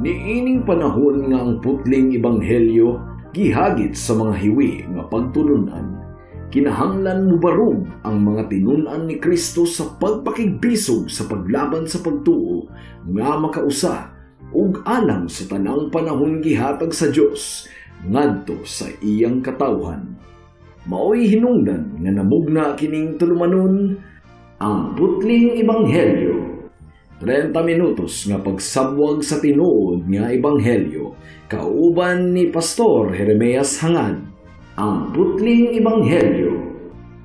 Niining panahon nga ang putling ebanghelyo gihagit sa mga hiwi nga pagtulunan, kinahanglan mubarog ang mga tinun-an ni Kristo sa pagpakigbisog sa paglaban sa pagtuo nga makausa ug alang sa tanang panahon gihatag sa Dios ngadto sa iyang katawhan. Maoy hinungdan nga namugna kining tulumanon, ang putling ebanghelyo. 30 minutos nga pagsabwag sa tinuod nga ebanghelyo kauban ni Pastor Jeremias Hangad. Ang putling ebanghelyo.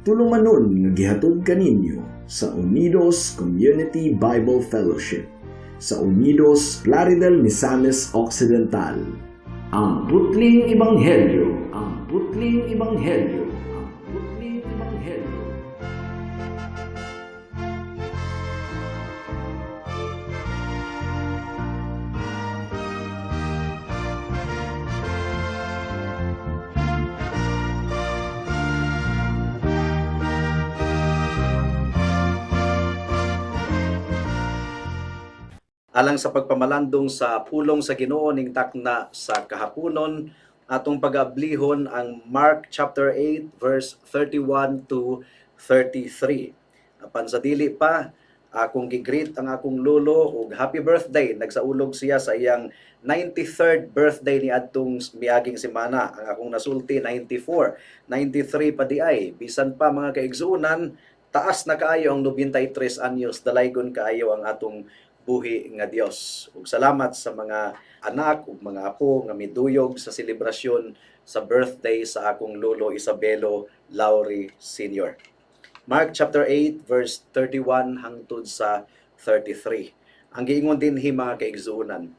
Tulumanon nga gihatod kaninyo sa Unidos Community Bible Fellowship sa Unidos, Plaridel, Misamis Occidental. Ang putling ebanghelyo. Ang putling ebanghelyo. Ang putling ebanghelyo. Alang sa pagpamalandong sa pulong sa Ginoo ning takna sa kahaponon, atong pag-ablihon ang Mark chapter 8 verse 31 to 33. Apan sa dili pa, akong gi-greet ang akong lolo og happy birthday. Nagsaulog siya sa iyang 93rd birthday ni adtong miaging semana. Ang akong nasulti 94, 93 pa di ay. Bisan pa, mga kaigsuonan, taas na kaayo ang 93 anyos, dalaygon kaayo ang atong buhi nga Dios. Ug salamat sa mga anak ug mga apo nga miduyog sa selebrasyon sa birthday sa akong lolo Isabelo Lauri Sr. Mark chapter 8 verse 31 hangtod sa 33. Ang giingon dinhi, mga kaigsuonan.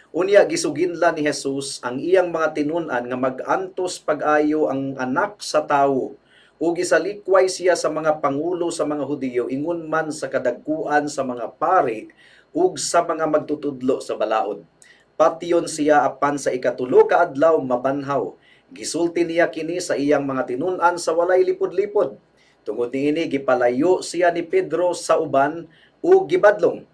Unya gisuginlan ni Jesus ang iyang mga tinun-an nga mag-antos pag-ayo ang Anak sa Tawo ug isalikway siya sa mga pangulo sa mga Hudiyo, ingon man sa kadagkuan sa mga pari ug sa mga magtutudlo sa balaod. Patyon siya, apan sa ikatulo ka adlaw mabanhaw. Gisulti niya kini sa iyang mga tinun-an sa walay lipod-lipod. Tungod niini, gipalayo siya ni Pedro sa uban ug gibadlong.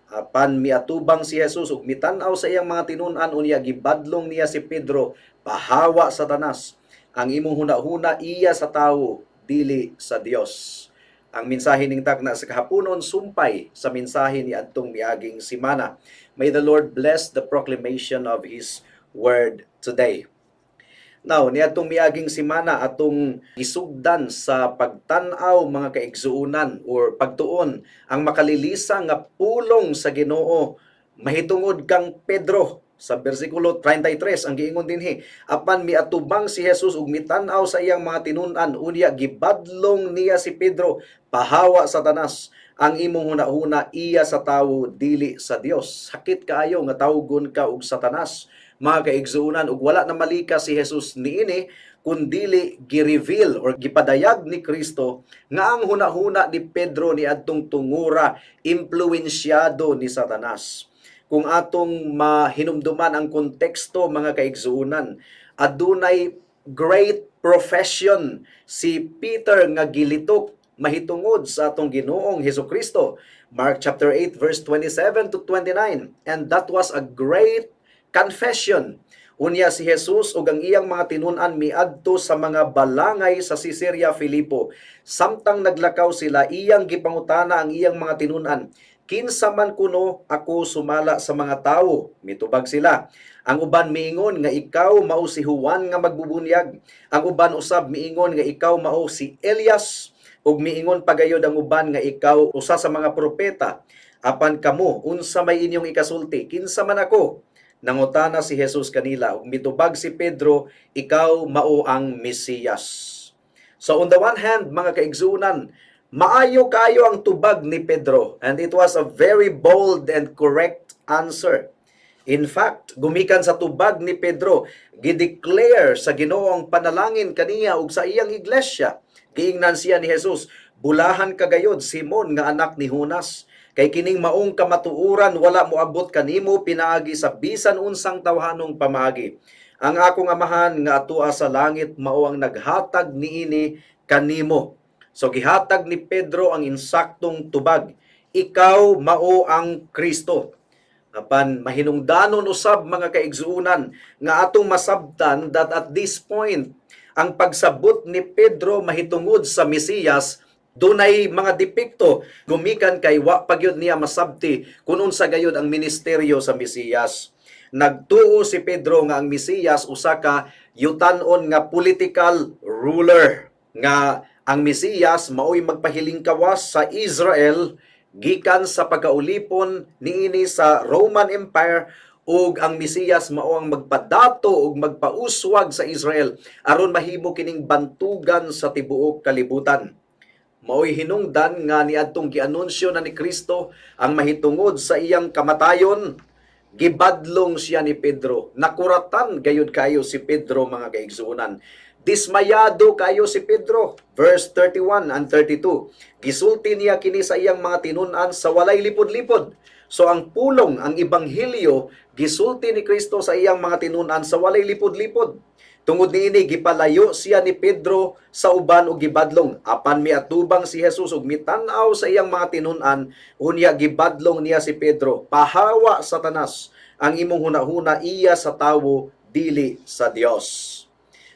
Apan miatubang si Jesus ug mitan-aw sa iyang mga tinun-an, unya gibadlong niya si Pedro, "Pahawa, Satanas. Ang imong hunahuna iya sa tawo, dili sa Dios." Ang mensahe ning takna sa kahaponon sumpay sa mensahe ni adtong miaging simana. May the Lord bless the proclamation of His word today. Now, niadtong miaging simana, atong gisugdan sa pagtan-aw, mga kaigsuonan, or pagtuon ang makalilisa nga pulong sa Ginoo mahitungod kang Pedro. Sa bersikulo 33, ang giingon dinhi, apan miatubang si Jesus ug mitan-aw sa iyang mga tinun-an, unya gibadlong niya si Pedro, "Pahawa, Satanas. Ang imong hunahuna iya sa tawo, dili sa Dios." Sakit kaayo nga tawgon ka og Satanas, mga kaigsuonan, ug wala na malika si Jesus niini kundili gi-reveal or gipadayag ni Kristo nga ang hunahuna ni Pedro ni adtong tungura impluensyado ni Satanas. Kung atong mahinumduman ang konteksto, mga kaigsuonan, adunay great profession si Peter nga gilitok mahitungod sa atong Ginoong Hesus Kristo. Mark chapter 8 verse 27 to 29. And that was a great confession. Unya si Jesus ug ang iyang mga tinun-an miadto sa mga balangay sa Caesarea Filipo. Samtang naglakaw sila, iyang gipangutana ang iyang mga tinun-an, "Kinsa man kuno ako sumala sa mga tawo?" Mitubag sila, "Ang uban miingon nga ikaw mao si Juan nga magbubunyag. Ang uban usab miingon nga ikaw mao si Elias, ug miingon pagayod ang uban nga ikaw usa sa mga propeta. Apan kamo, unsa may inyong ikasulti? Kinsa man ako?" Nangutana si Jesus kanila, ug mitubag si Pedro, "Ikaw mao ang Mesiyas." So on the one hand, mga kaigsuonan, maayo kayo ang tubag ni Pedro, and it was a very bold and correct answer. In fact, gumikan sa tubag ni Pedro, gideclare sa Ginoo ang panalangin kaniya ug sa iyang iglesia. Giingnan siya ni Jesus, "Bulahan ka gayod, Simon nga anak ni Jonas, kay kining maong kamatuoran wala moabot kanimo pinaagi sa bisan unsang tawhanong pamaagi. Ang akong Amahan nga atua sa langit mao ang naghatag niini kanimo." So gihatag ni Pedro ang insaktong tubag. "Ikaw mao ang Kristo." Apan mahinungdanon usab, mga kaigsuonan, nga atong masabtan that at this point ang pagsabot ni Pedro mahitungod sa Mesiyas dunay mga depekto gumikan kay wa pa gyud niya masabti kung unsa gayud ang ministeryo sa Mesiyas. Nagtuo si Pedro nga ang Mesiyas usa ka yutan-on nga political ruler, nga ang Mesiyas maoy magpahiling kawas sa Israel gikan sa pagkaulipon niini sa Roman Empire, ug ang Mesiyas mao ang magpadato ug magpauswag sa Israel aron mahimo kining bantugan sa tibuok kalibutan. Maoy hinungdan nga niadtong gianunsyo na ni Kristo ang mahitungod sa iyang kamatayon, gibadlong siya ni Pedro. Nakuratan gayud kayo si Pedro, mga kaigsuonan. Dismayado kayo si Pedro. Verse 31 and 32. Gisulti niya kini sa iyang mga tinun-an sa walay lipod-lipod. So ang pulong, ang ebanghelyo, gisulti ni Kristo sa iyang mga tinun-an sa walay lipod-lipod. Tungod niini, gipalayo siya ni Pedro sa uban ug gibadlong. Apan miatubang si Jesus ug mitan-aw sa iyang mga tinun-an, unya gibadlong niya si Pedro. "Pahawa, Satanas, ang imong hunahuna iya sa tawo, dili sa Dios."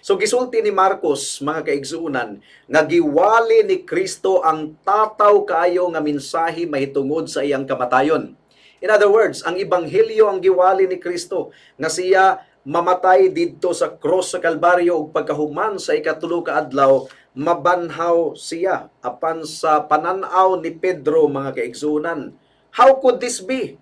So gisulti ni Marcos, mga kaigsuonan, nga giwali ni Kristo ang tataw kaayo nga mensahe mahitungod sa iyang kamatayon. In other words, ang ebanghelyo ang giwali ni Kristo nga siya mamatay didto sa cross sa Kalbaryo ug pagkahuman sa ikatulo ka adlaw mabanhaw siya. Apan sa panan-aw ni Pedro, mga kaigsuonan, how could this be?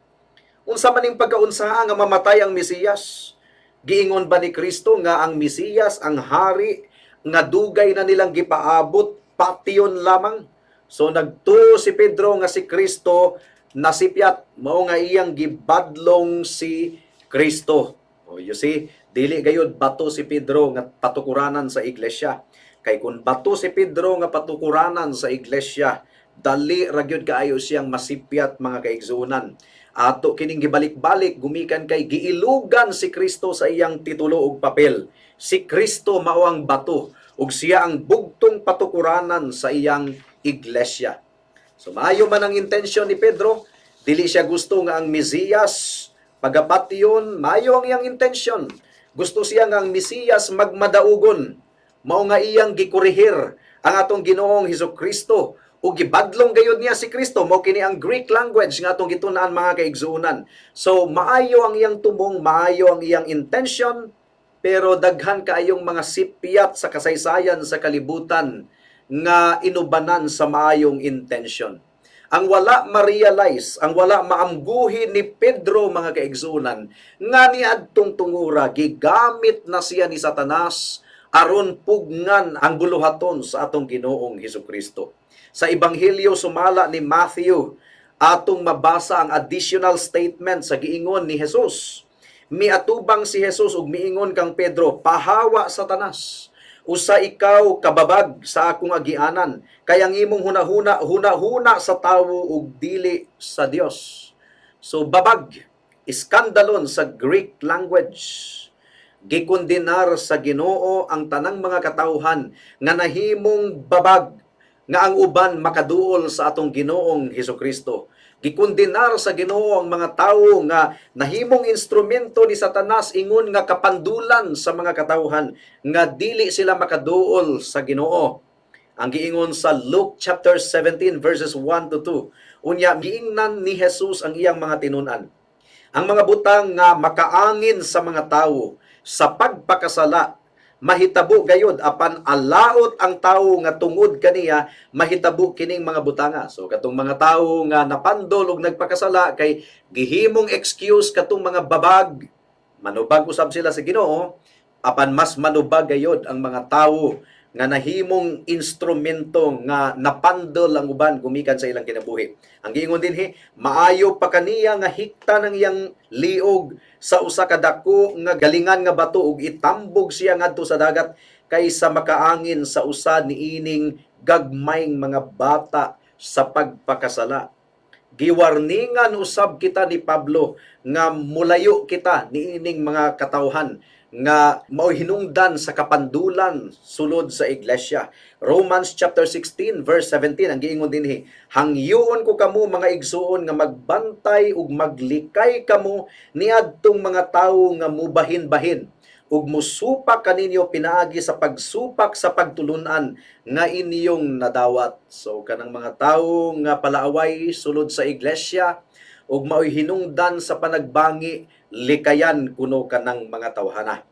Unsa man ning pagkaunsaa nga mamatay ang Mesiyas? Giingon ba ni Kristo nga ang Mesiyas, ang hari nga dugay na nilang gipaabot, patyon lamang? So nagtuo si Pedro nga si Kristo nasipyat, mao nga iyang gibadlong si Kristo. O, you see, dili gayud bato si Pedro nga patukuranan sa iglesia. Kay kung bato si Pedro nga patukuranan sa iglesia, dali ra gyud kaayo siyang masipyat, mga kaigsuonan. Ato kining gibalik-balik gumikan kay giilugan si Kristo sa iyang titulo ug papel. Si Kristo mao ang bato ug siya ang bugtong patukuranan sa iyang iglesia. So maayo man ang intensyon ni Pedro, dili siya gusto nga ang Mesiyas pagapatyon, maayo ang iyang intensyon. Gusto siya nga ang Mesiyas magmadaugon. Mao nga iyang gikorehir ang atong Ginoong Hesus Kristo ug gibadlong gayud niya si Kristo. Mao kini ang Greek language nga atong gitun-an, mga kaigsuonan. So maayo ang iyang tumong, maayo ang iyang intention, pero daghan kaayong mga sipyat sa kasaysayan sa kalibutan nga inubanan sa maayong intention. Ang wala ma-realize, ang wala maamguhi ni Pedro, mga kaigsuonan, nga niadtong tungura gigamit na siya ni Satanas aron pugnan ang buluhaton sa atong Ginoong Hesus Kristo. Sa Ebanghelyo sumala ni Matthew, atong mabasa ang additional statement sa giingon ni Jesus. Miatubang si Jesus ug miingon kang Pedro, "Pahawa, Satanas. Usa ikaw kababag sa akong agianan, kay ang imong hunahuna hunahuna sa tawo ug dili sa Dios." So babag, iskandalon sa Greek language. Gikondenar sa Ginoo ang tanang mga katawhan nga nahimong babag nga ang uban makaduol sa atong Ginoong Hesus Kristo. Gikondenar sa Ginoo ang mga tawo nga nahimong instrumento ni Satanas ingon nga kapandulan sa mga katawhan nga dili sila makaduol sa Ginoo. Ang giingon sa Luke chapter 17 verses 1 to 2. Unya giingnan ni Jesus ang iyang mga tinun-an, "Ang mga butang nga makaangin sa mga tawo sa pagpakasala mahitabo gayud, apan alaot ang tawo nga tungod kaniya mahitabo kining mga butanga." So katong mga tawo nga napandol og nagpakasala kay gihimong excuse katong mga babag, manubag usab sila sa Ginoo, apan mas manubag gayud ang mga tawo nga nahimong instrumento nga napandol ang uban gumikan sa ilang kinabuhi. Ang giingon dinhi, maayo pa kaniya nga hikta ng iyang liog sa usa ka dako nga galingan nga bato ug itambog siya ngadto sa dagat kaysa makaangin sa usa niining gagmayng mga bata sa pagpakasala. Giwarningan usab kita ni Pablo nga mulayo kita niining mga katawhan nga mao'y hinungdan sa kapandulan sulod sa iglesia. Romans chapter 16 verse 17 ang giingon dinhi, "Hangyoon ko kamo, mga igsuon, nga magbantay ug maglikay kamo niadtong mga tawo nga mubahin-bahin ug musupak kaninyo pinaagi sa pagsupak sa pagtulunan nga inyong nadawat." So kanang mga tawo nga palaaway sulod sa iglesia ug mao'y hinungdan sa panagbangi, likayan kuno kanang mga tawhana.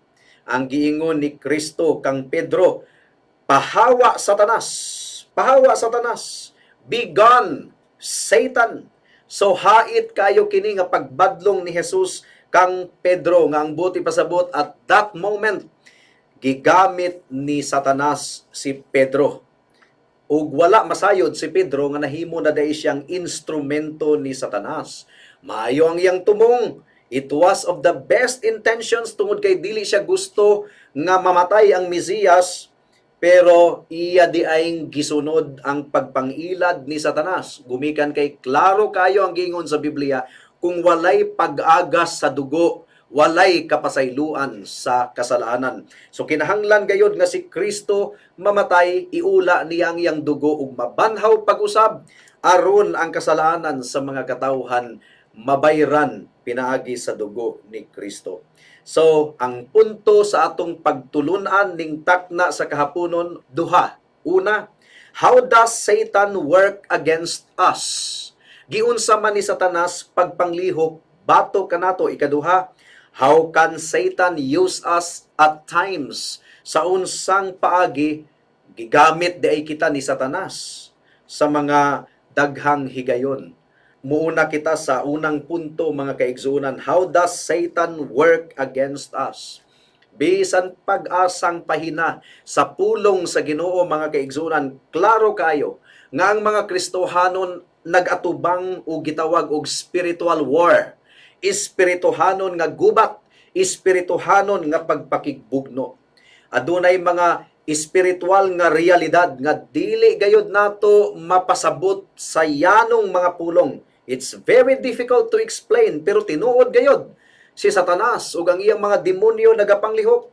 Ang giingon ni Kristo kang Pedro, "Pahawa, Satanas! Pahawa, Satanas! Be gone, Satan!" So hait kayo kini nga pagbadlong ni Jesus kang Pedro nga ang buot ipasabot, at that moment gigamit ni Satanas si Pedro. Ug wala masayod si Pedro nga nahimo na diay siyang instrumento ni Satanas. Maayo ang iyang tumong. It was of the best intentions tungod kay dili siya gusto nga mamatay ang Mesiyas, pero iya diay gisunod ang pagpangilad ni Satanas. Gumikan kay klaro kayo ang giingon sa Biblia, kung walay pag-agas sa dugo, walay kapasayloan sa kasalanan. So kinahanglan gayod nga si Kristo mamatay, iula niya ang iyang dugo ug mabanhaw pag-usab aron ang kasalanan sa mga katawhan mabayran pinaagi sa dugo ni Kristo. So, ang punto sa atong pagtulunan ning takna sa kahaponon, duha. Una, how does Satan work against us? Giunsa man ni Satanas pagpanglihok batok kanato? Ikaduha, how can Satan use us at times? Sa unsang paagi gigamit diay kita ni Satanas sa mga daghang higayon? Muuna kita sa unang punto, mga kaigsuonan. How does Satan work against us? Bisan pag-asang pahina sa pulong sa Ginoo, mga kaigsuonan, klaro kayo nga ang mga Kristohanon nag-atubang og gitawag og spiritual war. Espirituhanon nga gubat, espirituhanon nga pagpakigbugno. Adunay mga espiritual nga realidad nga dili gayud nato mapasabot sa yanong mga pulong. It's very difficult to explain, pero tinuod gayud si Satanas ug ang iyang mga demonyo nagapanglihok.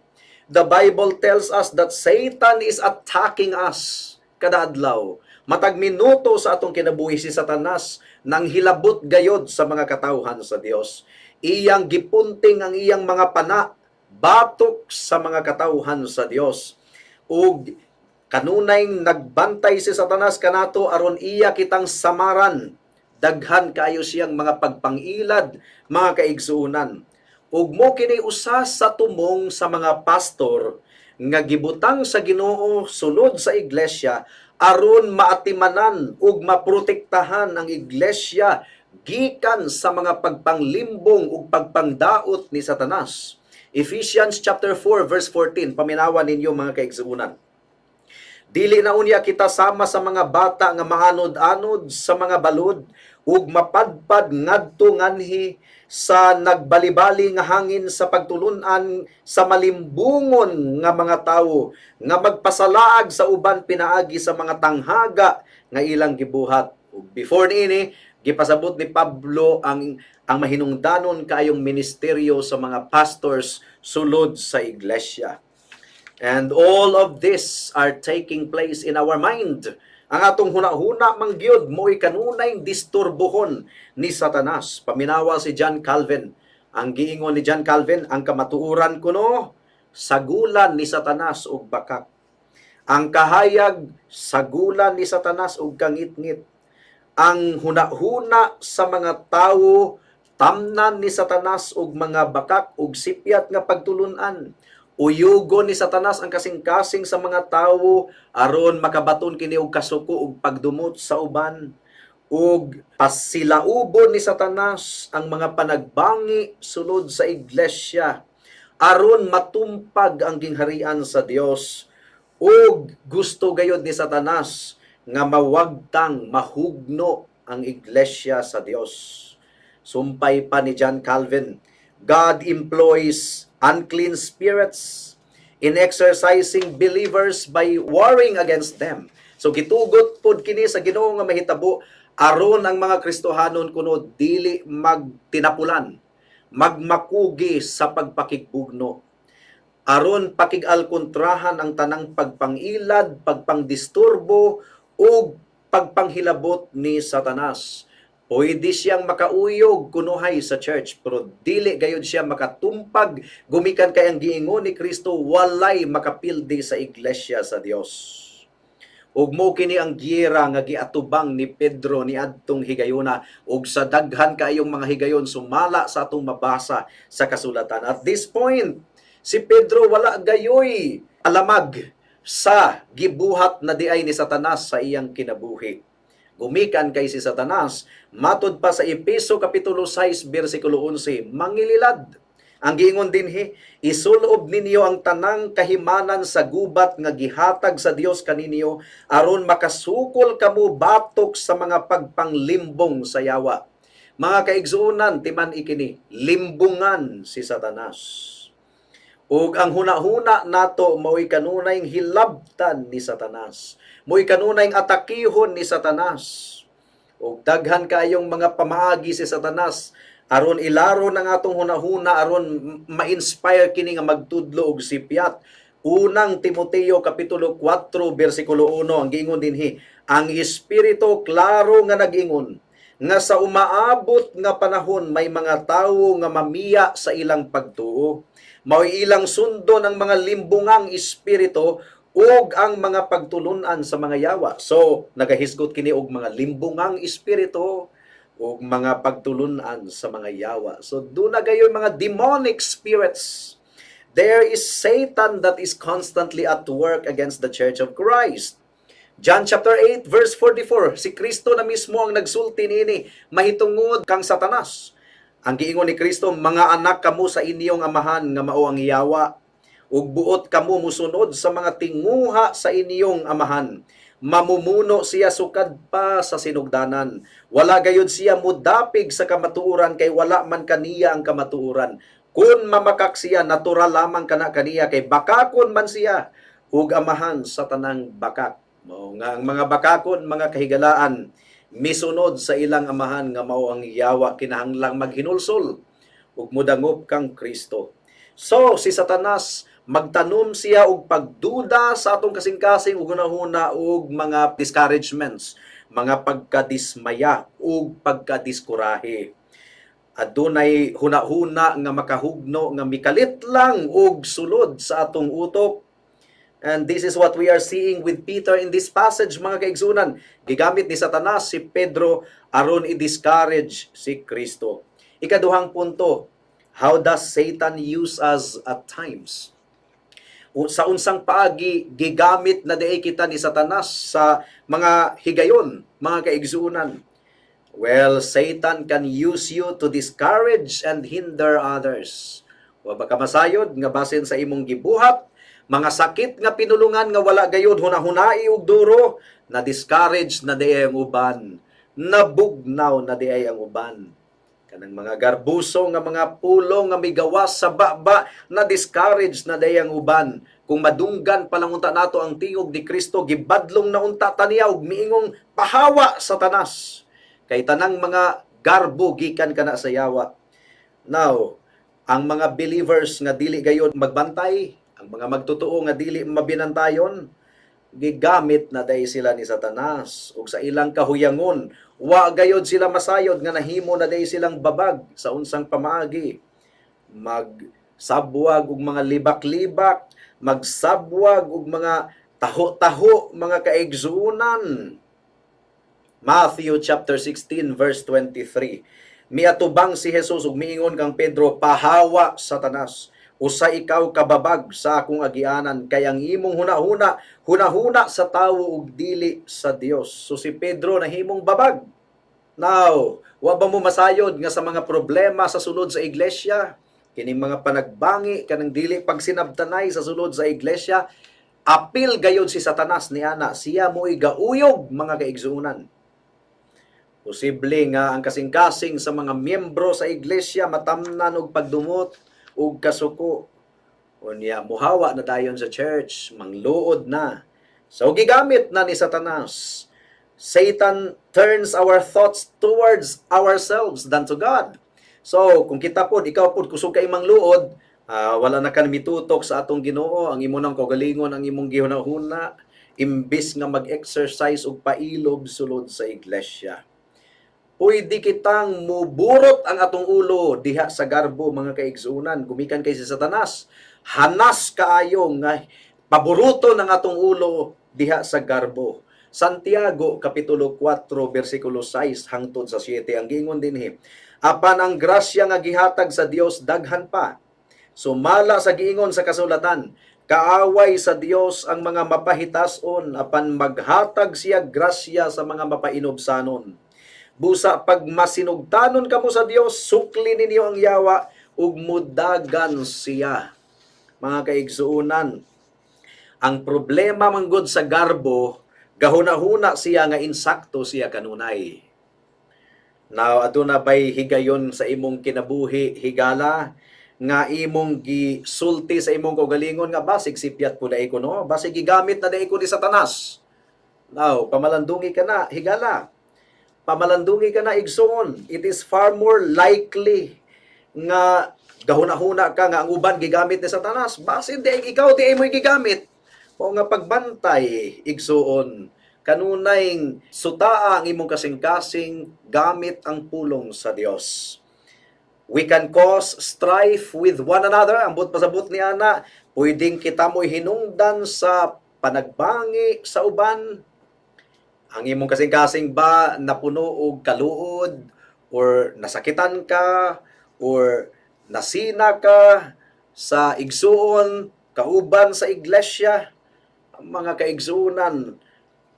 The Bible tells us that Satan is attacking us kada adlaw. Matag minuto sa atong kinabuhi, si Satanas nang hilabot gayod sa mga katawhan sa Dios. Iyang gipunting ang iyang mga pana batok sa mga katawhan sa Dios. Ug kanunay nagbantay si Satanas kanato aron iya kitang samaran. Daghan kayo siyang mga pagpangilad, mga kaigsuonan. Ug mo kini usa sa tumong sa mga pastor nga gibutang sa Ginoo sulod sa iglesia aron maatimanan ug maprotektahan ang iglesia gikan sa mga pagpanglimbong ug pagpangdaot ni Satanas. Ephesians chapter 4 verse 14, paminawan ninyo, mga kaigsuonan. "Dili na unya kita sama sa mga bata nga maanod-anod sa mga balod ug mapadpad ngadto nganhi sa nagbalibali nga hangin sa pagtulunan sa malimbungon nga mga tawo nga magpasalaag sa uban pinaagi sa mga tanghaga nga ilang gibuhat." Ug before niini, gipasabot ni Pablo ang mahinungdanon kaayong ministeryo sa mga pastors sulod sa iglesia. And all of this are taking place in our mind. Ang atong huna-huna man gyud mo'y kanunay disturbuhon ni Satanas. Paminawa si John Calvin. Ang giingon ni John Calvin, ang kamatuoran kuno sagulan ni Satanas og bakak. Ang kahayag, sagulan ni Satanas og kangitngit. Ang huna-huna sa mga tawo, tamnan ni Satanas og mga bakak ug sipyat nga pagtulunan. Uyugon ni Satanas ang kasing-kasing sa mga tawo aron makabaton kini og kasuko ug pagdumot sa uban. Ug pasilaubon ni Satanas ang mga panagbangi sulod sa iglesia aron matumpag ang gingharian sa Dios. Ug gusto gayod ni Satanas nga mawagtang, mahugno ang iglesia sa Dios. Sumpay pa ni John Calvin, "God employs unclean spirits in exercising believers by warring against them." So gitugot pod kini sa Ginoo nga mahitabo aron ang mga Kristohanon kuno dili magtinapulan, magmakugi sa pagpakigbugno. Aron pakig-alkontrahan ang tanang pagpangilad, pagpangdisturbo ug pagpanghilabot ni Satanas. Pwede siyang makauyog kunuhay sa church, pero dili gayud siya makatumpag gumikan kay ang giingon ni Kristo, walay makapildi sa iglesia sa Dios. Ug mo kini ang giyera nga giatubang ni Pedro niadtong higayona ug sa daghan kaayong mga higayon sumala sa atong mabasa sa kasulatan. At this point, si Pedro wala gayoy alamag sa gibuhat na diay ni Satanas sa iyang kinabuhi. Gumikan kay si Satanas, matod pa sa Epeso kapitulo 6 bersikulo 11, mangililad. Ang giingon dinhi, "Isulob ninyo ang tanang kahimanan sa gubat nga gihatag sa Dios kaninyo aron makasukol kamo batok sa mga pagpanglimbong sa yawa." Mga kaigsuonan, timan-i kini, limbungan si Satanas. Ug ang hunahuna nato mao'y kanunayng hilabtan ni Satanas. Mao'y kanunayng atakihon ni Satanas. Ug daghan kaayong mga pamaagi si Satanas aron ilaro ng atong hunahuna, aron ma-inspire kini nga magtudlo og sipyat. Unang Timoteo kapitulo 4 bersikulo 1, ang giingon dinhi, "Ang espiritu klaro nga nag-ingon nga sa umaabot nga panahon may mga tawo nga mamiya sa ilang pagtuo. Mao'y ilang sundon ang mga limbungang espiritu ug ang mga pagtulunan sa mga yawa." So, nagahisgot kini og mga limbungang espiritu ug mga pagtulunan sa mga yawa. So, duna gayoy mga demonic spirits. There is Satan that is constantly at work against the Church of Christ. John chapter 8 verse 44, si Kristo na mismo ang nagsulti niini mahitungod kang Satanas. Ang giingon ni Kristo, "Mga anak kamo sa inyong amahan nga mao ang yawa, ug buot kamo musunod sa mga tinguha sa inyong amahan. Mamumuno siya sukad pa sa sinugdanan. Wala gayud siya mudapig sa kamatuoran kay wala man kaniya ang kamatuoran. Kung mamakak siya, natural lamang kana kaniya kay bakakon man siya ug amahan sa tanang bakak." Mao nga ang mga bakakon, mga kahigalaan, misunod sa ilang amahan nga mao ang yawa, kinahanglang maghinulsol ug mudangop kang Kristo. So si Satanas, magtanom siya og pagduda sa atong kasing-kasing ug hunahuna ug mga discouragements, mga pagkadismaya ug pagkadiskurahe. Adunay huna-huna nga makahugno nga mikalit lang og sulod sa atong utok. And this is what we are seeing with Peter in this passage, mga kaigsunan. Gigamit ni Satanas si Pedro aron i-discourage si Kristo. Ikaduhang punto, how does Satan use us at times? Sa unsang paagi gigamit na diay kita ni Satanas sa mga higayon, mga kaigsunan? Well, Satan can use you to discourage and hinder others. Wa ba ka masayod nga basin sa imong gibuhat, mga sakit nga pinulungan nga wala gayud hunahunai og duro, na discourage na diay ang uban, nabugnaw na diay ang uban? Kanang mga garbuso nga mga pulong nga migawas sa baba, na discourage na diay ang uban. Kung madunggan pa lang unta nato ang tingog ni Kristo, gibadlong na unta ta niya og miingong, "Pahawa, Satanas." Kay tanang mga garbo gikan kana sa yawa. Now, ang mga believers nga dili gayod magbantay, ang mga magtotoo nga dili mabinantayon, gigamit na diay sila ni Satanas ug sa ilang kahuyangon, wa gayod sila masayod nga nahimo na diay silang babag. Sa unsang pamaagi? Magsabwag og mga libak-libak, magsabwag og mga taho-taho, mga kaigsuonan. Matthew chapter 16 verse 23. Miatubang si Jesus ug miingon kang Pedro, "Pahawa, Satanas. Usa ikaw ka babag sa akong agianan kay ang imong hunahuna hunahuna sa tawo ug dili sa Dios." So si Pedro nahimong babag. Now, wa ba mo masayod nga sa mga problema sa sulod sa iglesia, kining mga panagbangi, kanang dili pagsinabtanay sa sulod sa iglesia, apil gayod si Satanas niana? Siya mo'y gauyog, mga kaigsuonan. Posible nga ang kasing-kasing sa mga miyembro sa iglesia matamnan og pagdumot ug kasuko. Unya muhawa na dayon sa church, mangluod na. So gigamit na ni Satanas. Satan turns our thoughts towards ourselves than to God. So, kung kita pod, ikaw pod, kusog kay mangluod, Wala na ka mitutok sa atong Ginoo, ang imo nang kaugalingon, ang imong gihuna-huna imbis nga mag-exercise og pailob sulod sa iglesia. Pwede kitang muburot ang atong ulo diha sa garbo, mga kaigsuonan, gumikan kay si Satanas. Hanas kaayo nga paburuto ng atong ulo diha sa garbo. Santiago kapitulo 4 bersikulo 6 hangtod sa 7 ang giingon dinhi. "Apan ang grasya nga gihatag sa Dios daghan pa. Sumala sa giingon sa kasulatan, kaaway sa Dios ang mga mapahitason, apan maghatag siya grasya sa mga mapainubsanon. Busa pag masinugtanon kamo sa Dios, sukli ninyo ang yawa ug mudagan siya." Mga kaigsuonan, ang problema manggod sa garbo, gahuna-huna siya nga insakto siya kanunay. Now, aduna bay higayon sa imong kinabuhi, higala, nga imong gisulti sa imong kaugalingon nga basig sipyat po diay ko, no? Basig gigamit na diay ko ni Satanas. Now, pamalandungi ka na, higala. Pamalandungi ka na, igsoon. It is far more likely nga gahuna-huna ka nga ang uban gigamit ni Satanas. Basin di ikaw diay mo'y gigamit. O nga pagbantay, igsuon. Kanunay sutaa ang imong kasing-kasing gamit ang pulong sa Dios. We can cause strife with one another. Ang buot pasabot ni ana, pwedeng kita mo'y hinungdan sa panagbangi sa uban. Ang imong kasing-kasing ba napuno og kaluod or nasakitan ka or nasina ka sa igsuon, kauban sa iglesia, mga kaigsuonan,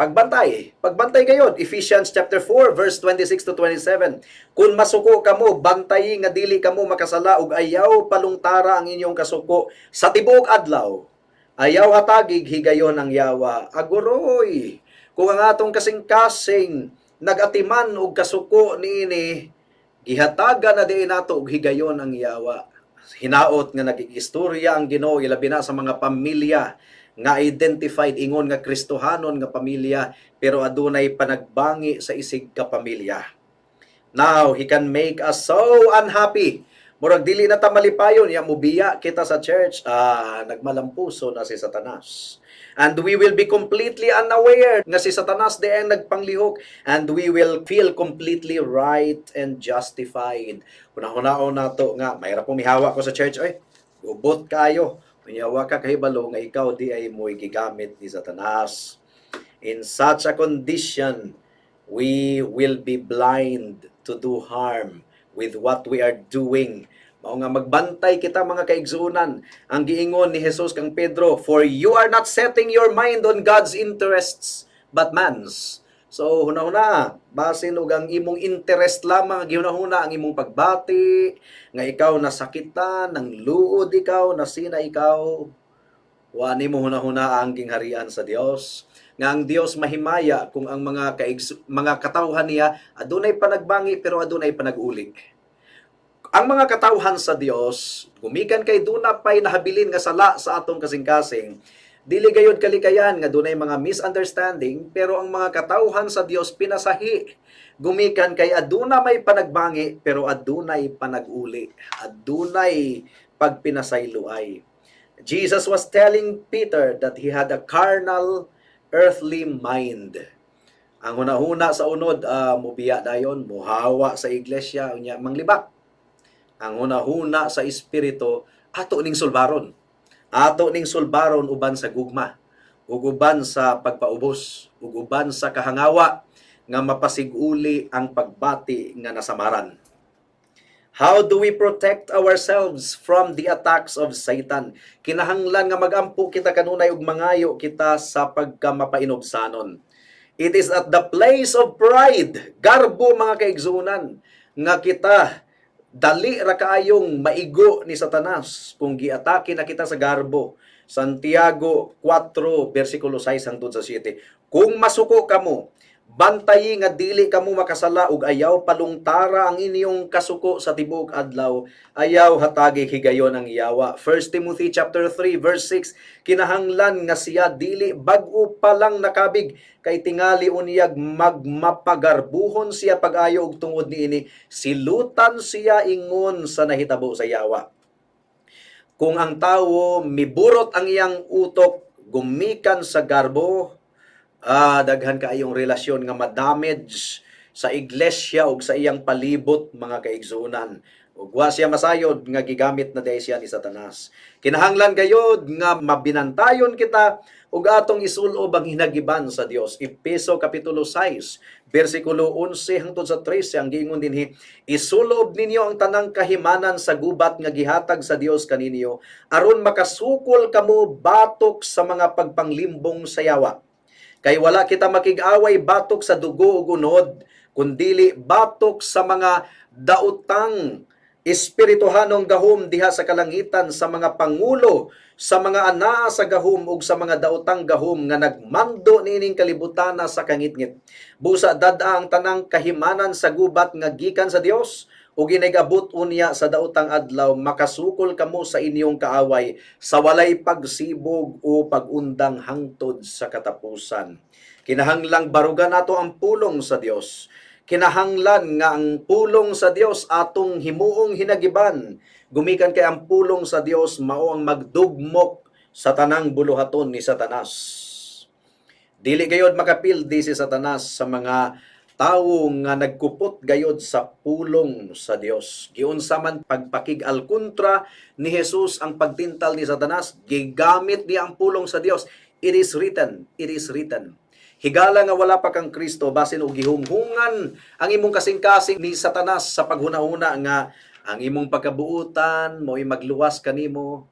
pagbantay, pagbantay gayod. Ephesians chapter 4 verse 26 to 27. "Kung masuko kamo, bantayi nga dili kamo makasala ug ayaw palungtara ang inyong kasuko sa tibuok adlaw. Ayaw hatagig higayon ang yawa." Aguroy, kung ang atong kasing-kasing nagatiman og kasuko niini, gihatagan na diay nato og higayon ang yawa. Hinaot nga nagigistorya ang Ginoo, ilabi na sa mga pamilya nga identified ingon nga Kristohanon nga pamilya pero adunay panagbangi sa isig ka pamilya. Now, he can make us so unhappy. Murag dili na ta malipayon, ya mubiya kita sa church, nagmalampuso na si Satanas. And we will be completely unaware nga si Satanas diay ang nagpanglihok and we will feel completely right and justified. Hunahunao nato nga mahirap po mihawa ko sa church, oy. Gubot kayo. Unya wa ka kahibalo nga ikaw diay mo'y gigamit ni Satanas. In such a condition, we will be blind to do harm with what we are doing. Mao nga magbantay kita, mga kaigsuonan. Ang giingon ni Jesus kang Pedro, "For you are not setting your mind on God's interests, but man's." So hunahuna, basin og ang imong interest lamang ang gihunahuna, ang imong pagbati nga ikaw nasakitan, ng luod ikaw, nasina ikaw, wa nimo hunahuna ang gingharian sa Dios. Nga ang Dios mahimaya kung ang mga katawhan niya adunay panagbangi pero adunay panag-uli. Ang mga katawhan sa Dios, gumikan kay duna pay nahabilin nga sala sa atong kasing-kasing, dili gayod kalikayan nga dunay mga misunderstanding, pero ang mga katawhan sa Dios pinasahi gumikan kay aduna may panagbangi pero adunay panag-uli, adunay pagpinasayloay. Jesus was telling Peter that he had a carnal, earthly mind. Ang hunahuna sa unod, mubiya dayon, muhawa sa iglesia, unya manglibak. Ang hunahuna sa espiritu, ato ning sulbaron. Ato ning sulbaron uban sa gugma, ug uban sa pagpaubos, ug uban sa kahangawa nga mapasiguli ang pagbati nga nasamaran. How do we protect ourselves from the attacks of Satan? Kinahanglan nga magampo kita kanunay ug mangayo kita sa pagkamapainubsanon. It is at the place of pride, garbo, mga kaigsuonan, nga kita dali ra kaayong maigo ni Satanas kung giatake na kita sa garbo. Santiago 4 bersikulo 6 hangtod sa 7. "Kung masuko kamo, bantayi nga dili kamo makasala ug ayaw palungtara ang inyong kasuko sa tibuok adlaw. Ayaw hatagi higayon ang yawa." 1 Timothy chapter 3 verse 6, "Kinahanglan nga siya dili bag-o pa lang nakabig kay tingali unyag magmapagarbuhon siya pag-ayo ug tungod niini silutan siya ingon sa nahitabo sa yawa." Kung ang tawo miburot ang iyang utok gumikan sa garbo, daghan kaayong relasyon nga madamage sa iglesia ug sa iyang palibot, mga kaigsuonan. Ug wa siya masayod nga gigamit na diay siya ni Satanas. Kinahanglan gayod nga mabinantayon kita ug atong isulob ang hinagiban sa Dios. Epeso kapitulo 6 bersikulo 11 hangtod sa 13 ang giingon dinhi, "Isulob ninyo ang tanang kahimanan sa gubat nga gihatag sa Dios kaninyo aron makasukol kamo batok sa mga pagpanglimbong sa yawa. Kay wala kita makig-away batok sa dugo ug unod, kundili batok sa mga daotang espirituhanong gahom diha sa kalangitan, sa mga pangulo, sa mga anaa sa gahom ug sa mga daotang gahom nga nagmando niining kalibutana sa kangitngit. Busa dad-a ang tanang kahimanan sa gubat nga gikan sa Dios ug inigabot unya sa daotang adlaw makasukol kamo sa inyong kaaway sa walay pagsibog o pagundang hangtod sa katapusan." Kinahanglang barugan nato ang pulong sa Dios. Kinahanglan nga ang pulong sa Dios atong himuong hinagiban. Gumikan kay ang pulong sa Dios mao ang magdugmok sa tanang buluhaton ni Satanas. Dili gayod makapildi si Satanas sa mga tawo nga nagkupot gayod sa pulong sa Dios. Giunsa man pagpakig-alkontra ni Jesus ang pagtintal ni Satanas, gigamit niya ang pulong sa Dios. "It is written, it is written." Higala nga wala pa kang Kristo, basin og gihunghungan ang imong kasing-kasing ni Satanas sa paghuna-huna nga ang imong pagkabuutan mo'y magluwas kanimo.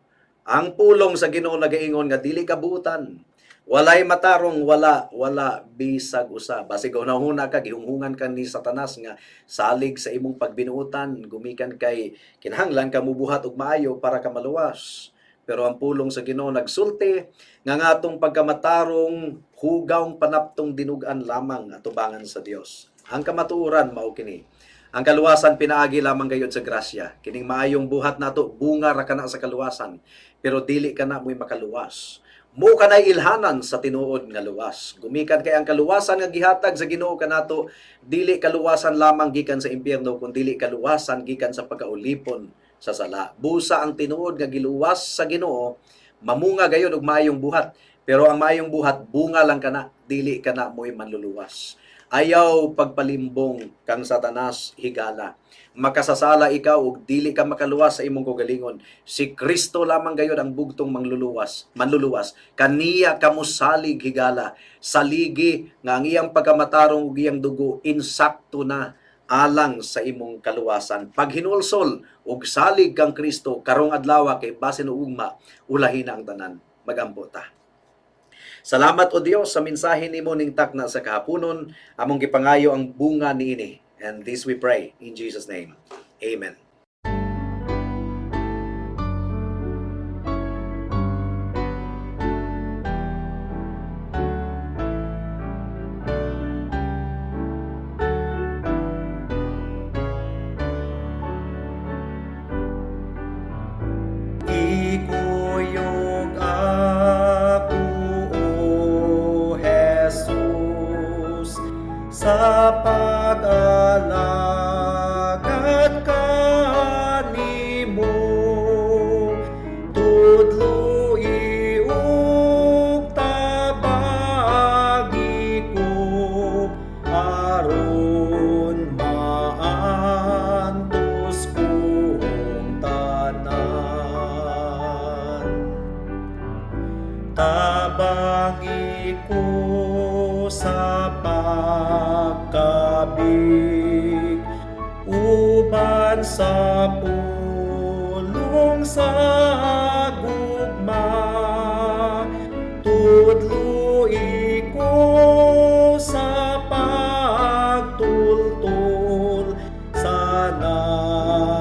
Ang pulong sa Ginoo nagaingon nga dili ka buutan. Walay matarong, wala, wala bisag usa. Basig hunahuna ka, gihunghungan ka ni Satanas nga salig sa imong pagbinuutan, gumikan kay kinahanglan ka mubuhat og maayo para ka maluwas. Pero ang pulong sa Ginoo nagsulti nga nga atong pagkamatarong hugawng panaptong dinugan lamang atubangan sa Dios. Ang kamatuoran mao kini. Ang kaluwasan pinaagi lamang gayud sa grasya. Kining maayong buhat nato bunga ra kana sa kaluwasan, pero dili kana mo'y makaluwas. Mo kanay ilhanan sa tinuod nga luwas. Gumikan kay ang kaluwasan nga gihatag sa Ginoo kanato dili kaluwasan lamang gikan sa impyerno, kun dili kaluwasan gikan sa pagkaulipon sa sala. Busa ang tinuod nga giluwas sa Ginoo mamunga gayud og maayong buhat. Pero ang maayong buhat bunga lang kana, dili kana mo'y manluluwas. Ayaw pagpalimbong kang Satanas, higala. Makasasala ikaw ug dili ka makaluwas sa imong kaugalingon. Si Kristo lamang gayud ang bugtong mangluluwas, manluluwas. Kaniya kamo salig, higala. Saligi nga ang iyang pagkamatarong ug iyang dugo insakto na alang sa imong kaluwasan. Paghinulsol ug salig kang Kristo karong adlaw kay basin og ugma ulahi na ang tanan. Magampo ta. Salamat, O Dios, sa mensahe nimo ning takna sa kahaponon. Among gipangayo ang bunga niini. And this we pray in Jesus' name. Amen. Ikuyog ako, O Jesus, sa pag-alagad kanimo. Tudloi ug tabagi ko aron maantos kong tanan. Tabangi ko sa pagkabig uban sa pulong sa gugma. Tudloi ko sa pagtultol sa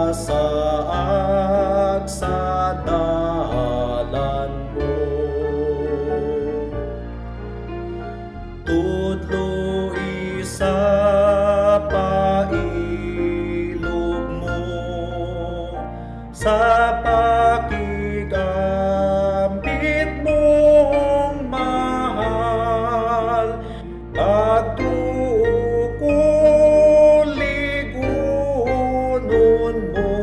nasaag sa dalan mo. Tudloi sa pailog mo, sa pakigambit mong mahal, pagtuo ko ligunon mo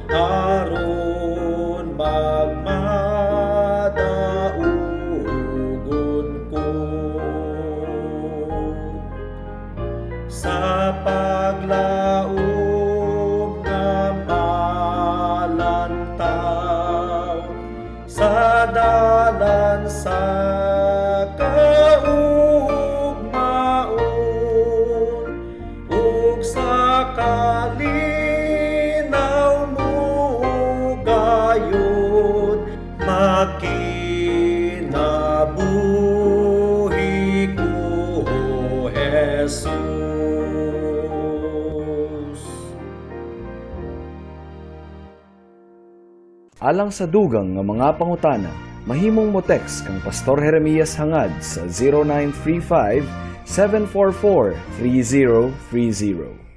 aron. Sa paglaom nga malantaw sa dalan sa kaugmaon ug sa kalinaw mugayod makinabuhi ko, Jesus. Alang sa dugang nga mga pangutana, mahimong mo text kang Pastor Jeremias Hangad sa 0935 744 3030.